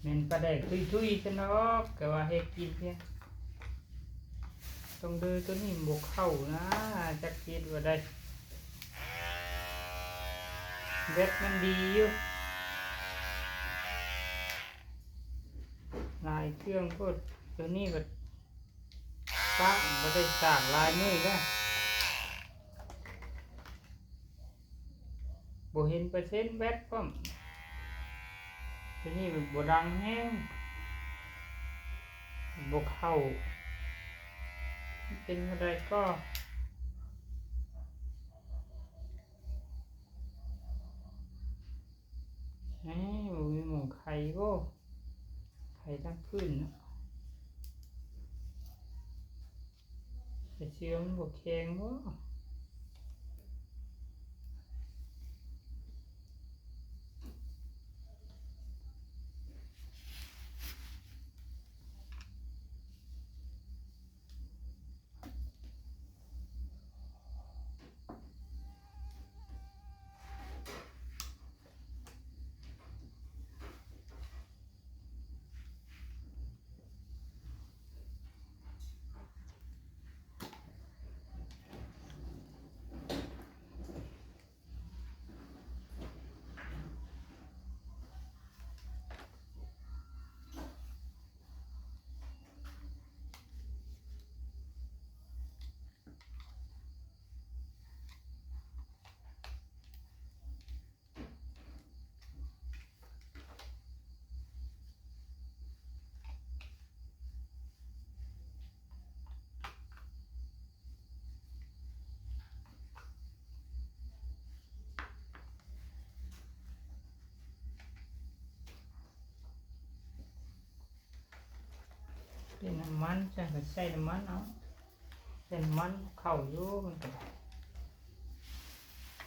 ແມ່ນປາແດກທຸຍໆຊັ້ນດອກ ກະວ່າເຮັດກິນພຽງ. ຕ້ອງເດີໂຕນີ້ບໍ່ເຂົ້ານະ ຈັກເຮັດວ່າໃດ. ແບັດມັນດີຢູ່ ຫຼາຍເຄື່ອງໂພດ. ໂຕນີ້ບັດປະ ບໍ່ໄດ້ສາກຫຼາຍມື້ແລ້ວ. ບໍ່ເຫັນເປີເຊັນແບັດພ້ອມ. ໂຕນີ້ມັນບໍ່ດັງແຮງ ບໍ່ເຂົ້າ. ມັນເປັນແນວໃດກໍ ເອີ ບໍ່ມີໝ່ອງໄຂບໍ? ໄຂທັງພື້ນເນາະ. ໄປເຊື່ອມັນບໍ່ແຂງບໍ? ເປັນນ້ຳມັນ ຈັ່ງກະໃສ່ນ້ຳມັນເອົາ. ເປັນມັນເຂົ້າຢູ່ ມັນກະໄດ້.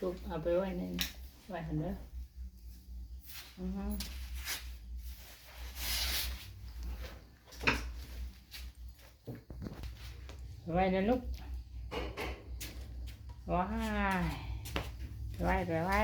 ຕຸກເອົາໄປໄວ້ໃນ ໄວ້ຫັ້ນເດີ. ອືຮຶ ໄວ້ນະລູກ. ວ້າຍ ໄວ້ ໄປໄວ້.